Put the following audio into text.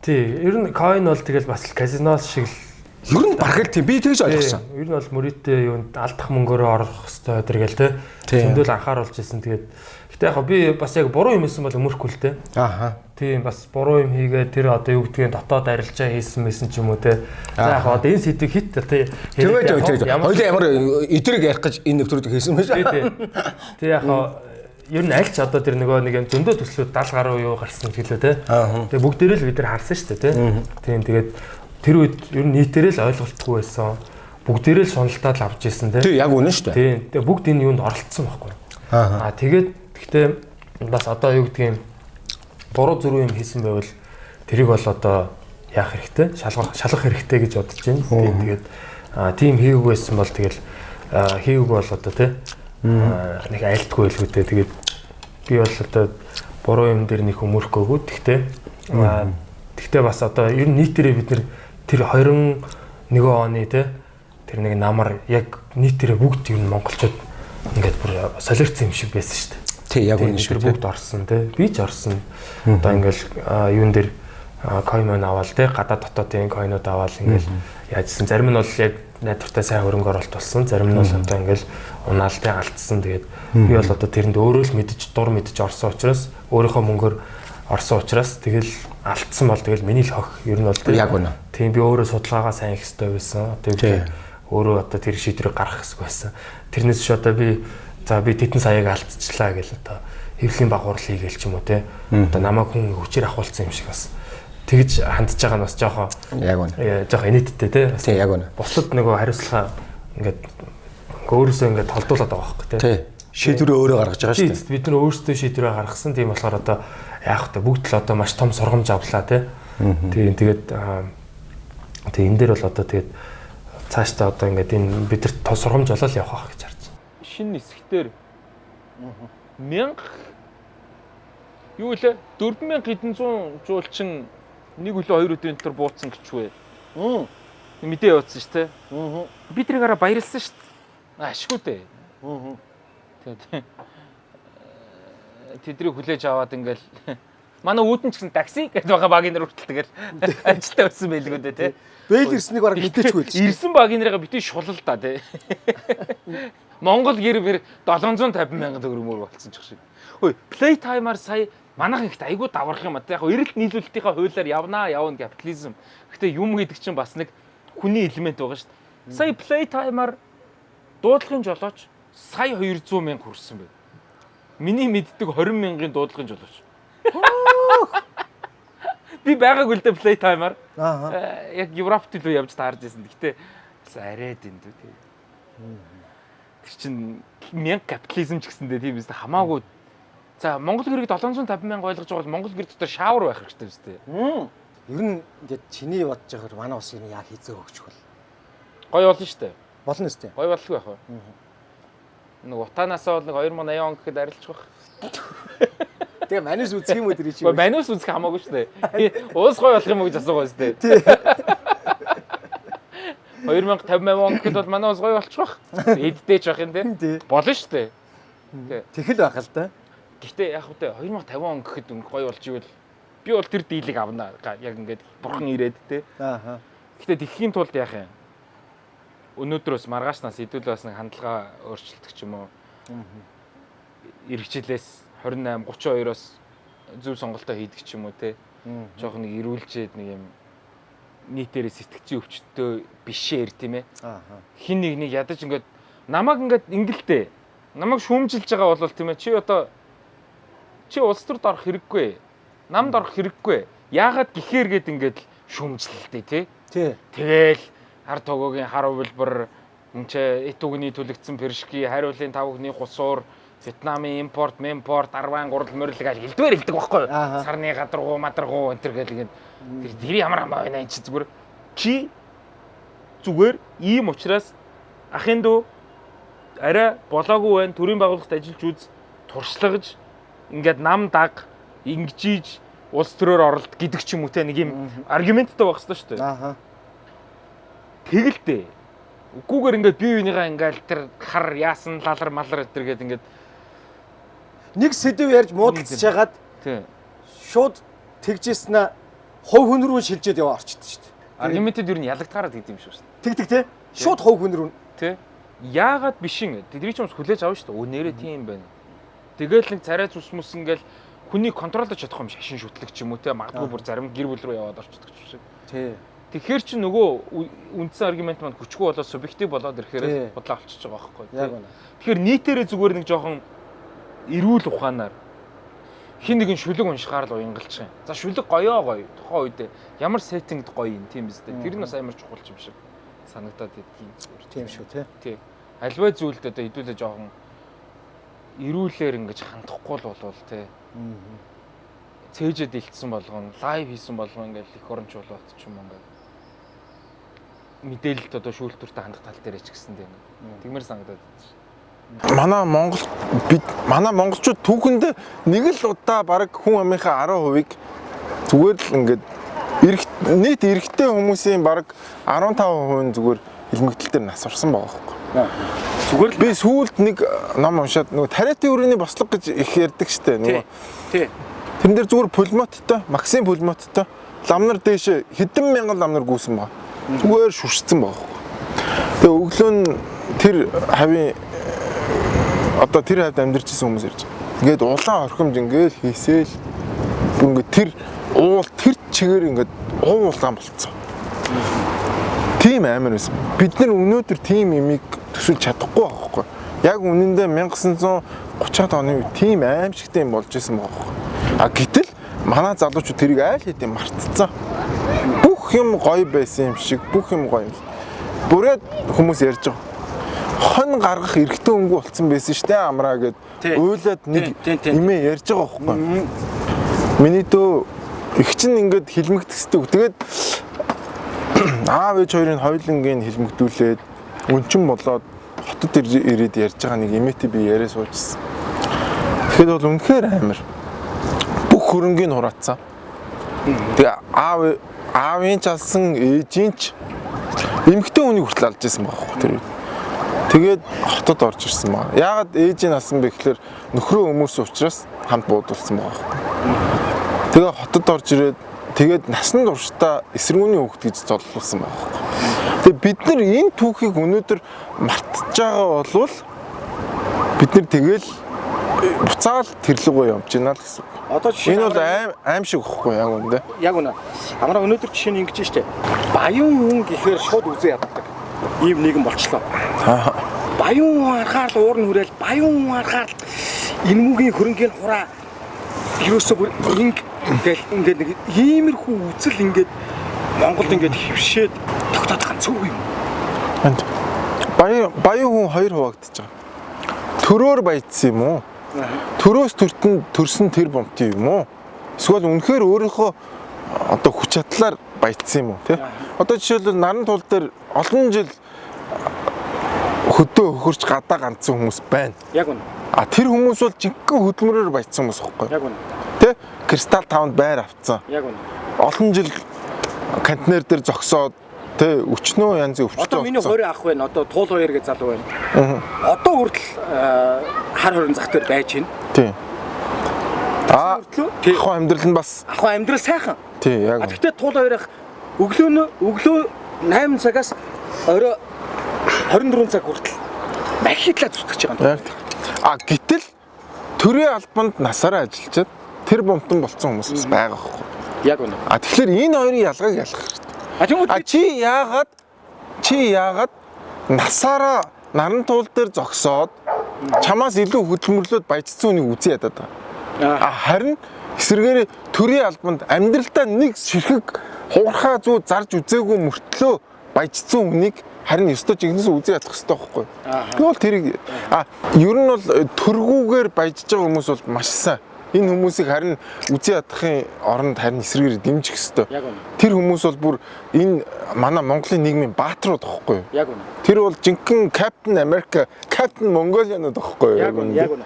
Тий, ер нь coin бол тэгэл бас казино шиг л. Ер нь бараг л тийм, би тэгж ойлгосон. Ер нь бол мөрийтэй юунд алдах мөнгөөрөө орох хэвээр тэргээл те. Зөндөл анхааруулж ирсэн. Тэгээд гэтээ яг би бас яг буруу юм хийсэн бол өмөрөхгүй л те. Ааха. Тийм, бас буруу юм хийгээ тэр одоо юу гэдгийг дотоод арилжаа хийсэн мэсэн ч юм уу те. За яг одоо энэ сэдвийг хит те. Тэгээд хоёлаа ямар эдрэг ярих гэж энэ нэвтрүүлэг хийсэн юм шиг. Тий. Тэг яг ер нь аль ч одоо тэр нөгөө нэг юм зөндөө төслүүд 70 гаруй юу гарсан гэлээ те. Тэгээ бүгдээрээ л бид нар харсан шүү дээ те. Тийм, тэгээд тэр үед ер нь нийтээрээ л ойлголтгүй байсан. Бүгдээрээ л шуналдаад л авч ирсэн те. Тий, яг үнэн шүү дээ. Тийм. Тэгээ бүгд энэ юунд оролцсон байхгүй. Аа, тэгээд гэхдээ бас одоо юу гэдгийг буруу зүрх юм хийсэн байвал тэрийг бол одоо яах хэрэгтэй? Шалгах хэрэгтэй гэж бодож байна. Тийм, тэгээд тийм хийгээгүй байсан бол тэгэл хийгээгүй бол одоо те нэг айлтгүй байлгүй те. Тэгээд би бол одоо буруу юм дээр нэг өмөрөхгүйгүй. Тэгтээ бас одоо ер нь нийтээрээ бид нэр тэр 21 оны те тэр нэг намар яг нийтээрээ бүгд ер нь монголчууд ингээд бүр солиорцсон юм шиг байсан шүү дээ. Тий, яг үнэн шүү. Бүгд орсон те. Би ч орсон. Одоо ингээл юун дээр coin мөн аваал те, гадаад дотоодын coin-ууд аваал ингээл яажсан. Зарим нь бол яг найдвартай сайн хөрөнгө оруулалт болсон. Зарим нь бол одоо ингээл унаал те алдсан. Тэгээд би бол одоо тэрэнд өөрөө л мэдж дур мэдж орсон учраас, өөрийнхөө мөнгөөр орсон учраас тэгэл алдсан бол тэгэл миний л хох ер нь бол те. Яг үнэ. Тийм, би өөрөө судалгаагаа сайн хийх ёстой байсан. Одоо өөрөө одоо тэр шийдвэрийг гаргах хэрэгтэй байсан. Тэрнээс биш одоо би за би тэдэн саяыг алдчихлаа гэл одоо хэвлэлийн баг хурал хийгээл ч юм уу те. Одоо намайг хүн хүчээр ахуулсан юм шиг бас тэгж хандж байгаа нь бас жоохон яг үнэ. Жоохон инээдтэй те. Тий, яг үнэ. Бусдад нөгөө хариуцлага ингээд өөрөөсөө ингээд толдуулаад байгаа байхгүй те. Тий. Шийдвэрээ өөрөө гаргаж байгаа шүү дээ. Бид нар өөрсдөө шийдвэрээ гаргасан. Тийм болохоор одоо яах вэ? Бүгд л одоо маш том сургамж авлаа те. Тийм, тэгээд тэг энэ дээр бол одоо тэгээд цаашдаа одоо ингээд энэ бидэрт сургамж болоод явах байх гэж харж байна. Шинэ нисгтэр 1000 юу лээ 4100 жуулчин нэг өглөө 2 өдрийн дотор бууцсан гэчвэ. Мэдээ явуулсан шүү дээ. Би тэрийг хараа баярлсан шүү дээ. Ашгүй дээ. Тэгээд тэдрийг хүлээж аваад ингээл манай үүдэн ч гэсэн такси гэдээ байгаа багийн нар хүртэл тэгэл ажилтаа байсан байлгүй дээ тий. Бэйл ирснийг бараг мэдээчгүй л шүү. Ирсэн багийн нарыгаа битгий шулал та тий. Монгол гэр бэр 750 мянган төгрөг мөр болцсон ч шиг. Хөөе, play time-аар сая манайхан ихт айгүй даврах юм а. Яг эрэлт нийлүүлэлтийнхаа хуулиар явнаа явна капитализм. Гэтэ юм гэдэг чинь бас нэг хүний элемент байгаа шүү дээ. Сая play time-аар дуудлагын жолооч сая 200 мянга хүрсэн байв. Миний мэддэг 20 мянган дуудлагын жолооч. Би байгаагүй л дээ play time-аар. Яг Европт илүү явж таарж байсан. Гэтэ бас арай дэндүү тий. Тэр чинь мянга капитализм ч гэсэндээ тийм биз дээ хамаагүй. За Монгол гэрийг 750 мянга ойлгож байгаа бол Монгол гэр дотор шавар байх хэрэгтэй биз дээ. Ер нь ингээд чиний бодож байгаагаар манай ус юм яг хийзээ өгчих бол. Гоё болно шүү дээ. Болно шүү дээ. Гоё боллоо байх уу? Нэг утаанаасаа бол нэг 2080 он гэхэд арилчих байх. Тэгээ манус үзэх юм уу тэр чинь? Манус үзэх хамаагүй шүү дээ. Уус гоё болох юм уу гэж асуугаа шүү дээ. 2058 он гэхэд бол манай уус гоё болчих байх. Эддэж байх юм тий. Болно шүү дээ. Тэгэл байх л да. Гэхдээ яг үгүй 2050 он гэхэд гоё болж ивэл би бол тэр дийлийг авна. Яг ингээд бурхан ирээд тий. Аа. Гэхдээ тэгхийн тулд яах юм? Өнөөдрөөс маргаашнаас хэдүүлээ бас нэг хандлага өөрчлөлтөх ч юм уу. Иргэжлээс 28 32-оос зөв сонголтоо хийдэг ч юм уу те. Жохон нэг эрүүлжээд нэг юм нийтээрээ сэтгцийн өвчтөө бишээр тийм ээ. Хин нэг нэг ядаж ингээд намайг ингээд ингэлтэй. Намайг шүүмжилж байгаа бол тийм ээ чи одоо чи улс төрд орох хэрэггүй. Намд орох хэрэггүй. Яагаад гэхээр гээд ингээд шүүмжлэлтэй тий. Тэгэл хар тогоогийн хар хувилбар, энэ эт үгний түлэгдсэн пиршки, хариулын тав үгний хусуур, Вьетнамын импорт, мемпорт, 13 морил гэж хэлдвэр хэлдэг байхгүй юу? Сарны гадаргуу, мадаргуу энэ төр гэл ингээд тэр ямар хамаа байна энэ чи зүгээр чи зүгээр ийм учраас ахын дүү арай болоогүй байна, төрийн байгууллагт ажиллаж үз, туршлагаж ингээд нам даг ингэжиж улс төрөөр оролт гэдэг ч юм уу те нэг юм аргументтай байх хэрэгтэй шүү дээ. Аа. Тэгэлтэй. Үгүйгээр ингээд бие биенийгаа ингээд тэр хар яасан лалар малар энэ төр гээд ингээд нэг сэдв ярьж муудалцж хагаад тий шууд тэгжсэн аа Хувь хүн рүү шилжээд яваа орчдөг шүү дээ. Аргументд ер нь ялагдгаараад гэдэг юм шиг шүү дээ. Тэг тэг те. Шууд хувь хүн рүү. Тэ? Яагаад биш юм? Тэдний ч юмс хүлээж авна шүү дээ. Өө нэрээ тийм юм байна. Тэгэл нэг царай зүс мүс ингээл хүний контролдож чадах юм шашин шүтлэг ч юм уу те магадгүй бүр зарим гэр бүл рүү яваад орчдөг ч юм шиг. Тий. Тэгэхээр чи нөгөө үндсэн аргумент маань хүчгүй болоод субъектив болоод ирэхээр бодлоо олчиж байгаа байхгүй Яг үнэ. Тэгэхээр нийтээрээ зүгээр нэг жоохон эрүүл ухаанаар хин нэгэн шүлэг уншихаар л уянгалчих юм. За шүлэг гоёо гоё. Тухайн үед ямар сеттингд гоё юм тийм биз дээ. Тэр нь бас амар чухал юм шиг санагдаад байдгийн зүгээр. Тийм шүү те. Тий. Альва зүйлд одоо хэдүүлээ жоохон эрүүлэр ингэж хандахгүй л болвол тий. Цээжэд илтсэн болгоно, лайв хийсэн болгоно ингээл их оронч болоод ч юм уу ингээд мэдээлэлд одоо шүүлтүүртэй хандах тал дээр ч гэсэн тийм. Тэгмэр санагдаад байна шин. Манай Монгол бид манай монголчууд түүхэндээ нэг л удаа баг хүн амынхаа 10%-ыг зүгээр л ингээд нийт эрэгтэй хүмүүсийн баг 15% нь зүгээр хилмигдэл дээр нас орсон байгаа байхгүй. Зүгээр л Би сүүлд нэг ном уншаад нөгөө тариатын өрөөний бослого гэж их ярьдаг штэ нөгөө. Тий. Тэрэн дээр зүгээр пулеметтой, Максим пулеметтой ламнар дээш хэдэн мянган ламнар гүйсэн байгаа. Зүгээр шүршсэн байгаа байхгүй. Тэгээ өглөө нь тэр хавийн одоо тэр хавьд амьдарч исэн хүмүүс ирж. Ингээд улаан орхимж ингээл хийсээл бүр ингээд тэр уул тэр чигээр ингээд уу улаан болцсон. Тийм амар байсан. Бид нар өнөөдөр тийм имийг төсөөлж чадахгүй байгаа байхгүй. Яг үнэндээ 1930-аад оны үед тийм аимшигтай юм болж исэн байгаа байхгүй. А гэтэл манай залуучууд тэрийг айл хэдийн мартцсан. Бүх юм гоё байсан юм шиг, бүх юм гоё юм. Бүрээд хүмүүс ярьж байгаа. Хон гаргах эрэгтэй өнгө болцсон байсан штэ амраа гэд уйлаад нэг имээ ярьж байгаа байхгүй. Миний дөө их чинь ингээд хилмигдэх хэвээр. Тэгээд аав ээж хоёрын хоёулангийн хилмигдүүлээд өнчин болоод хотод ирээд ярьж байгаа нэг эмээтэй би яриа суужсэн. Тэгэхэд бол үнэхээр амар. Бүх хөрөнгийг хураацсан. Тэгээ аавын ч алсан, ээжийн ч эмэгтэй хүнийг хүртэл алж исэн байгаа байхгүй тэр үед. Тэгээд хотод орж ирсэн байгаа. Яагаад ээжийг алсан бэ гэхээр нөхрөө өмөрсөн учраас хамт буудулсан байгаа байхгүй. Тэгээ хотод орж ирээд тэгээд насан туршдаа эсэргүүний хүүхэд гэж золлуулсан байгаа байхгүй. Тэгээ бид нар энэ түүхийг өнөөдөр мартаж байгаа болвол бид нар тэгэл буцаал тэрлэгөө явж байна л гэсэн үг. Одоо жишээ Энэ бол аим шиг байхгүй яг үндэ. Яг үнэ. Амраа өнөөдөр жишээ нь ингэж штэ. Баян хүн гэхээр шууд үзээ яддаг. Ийм нийгэм болчлоо. Баян хүн харахаар л уурн хүрээл, баян хүн харахаар л энэмүүгийн хөрөнгийн хураа ерөөсөө бүр инг ингээл ингээд нэг иймэрхүү үзэл ингээд Монголд ингээд хөвшөөд тогтоод байгаа юм зөв юм. Баян хүн хоёр хуваагдчих байгаа. Төрөөр баяжсан юм уу? Төрөөс төртөн төрсөн тэр бомтын юм уу? Эсвэл үнэхээр өөрийнхөө одоо хүч чадлаар баяжсан юм уу, тий? Одоо жишээлбэл наран тул дээр олон жил хөдөө хөхөрч гадаа ганцсан хүмүүс байна. Яг үнэ. А тэр хүмүүс бол жинхэнэ хөдөлмөрөөр баяжсан хүмүүс байхгүй. Яг үнэ. Тэ? Кристалл тавд байр авцсан. Яг үнэ. Олон жил контейнер дээр зогсоод тэ өчнөө янзын өвчтөй. Одоо миний 20 ах байна. Одоо туул хоёр гэж залуу байна. Одоо хүртэл хар хорин зах дээр байж байна. Тийм. А ах амьдрал нь бас ах амьдрал сайхан. Тийм яг. Гэхдээ туул хоёр ах өглөө 8 цагаас орой 24 цаг хүртэл махитлаа зүтгэж байгаа юм. Яг. А гэтэл төрийн албанд насаараа ажиллаж тэр бомтон болцсон хүмүүс бас байгаа байхгүй. Яг үнэ. А тэгэхээр энэ хоёрын ялгааг ялах хэрэгтэй. А чи яагаад насаараа наран туул дээр зогсоод чамаас илүү хөдөлмөрлөөд баяжсан хүнийг үзэн ядаад байгаа. А харин эсвэргээрээ төрийн албанд амьдралдаа нэг ширхэг хугархаа зүү зарж үзээгүй мөртлөө баяжсан хүнийг харин ёстой жигнэс үзэн ядах хэрэгтэй байхгүй. Би бол тэрийг ер нь бол төргүүгээр баяжж байгаа хүмүүс бол маш сайн. Энэ хүмүүсийг харин үзэн ядахын оронд харин эсрэгээр дэмжих ёстой. Тэр хүмүүс бол бүр энэ манай Монголын нийгмийн бааtruуд байхгүй юу? Яг үнэ. Тэр бол жинхэнэ Captain America, Captain Mongolian-ууд байхгүй юу? Яг үнэ. Яг үнэ.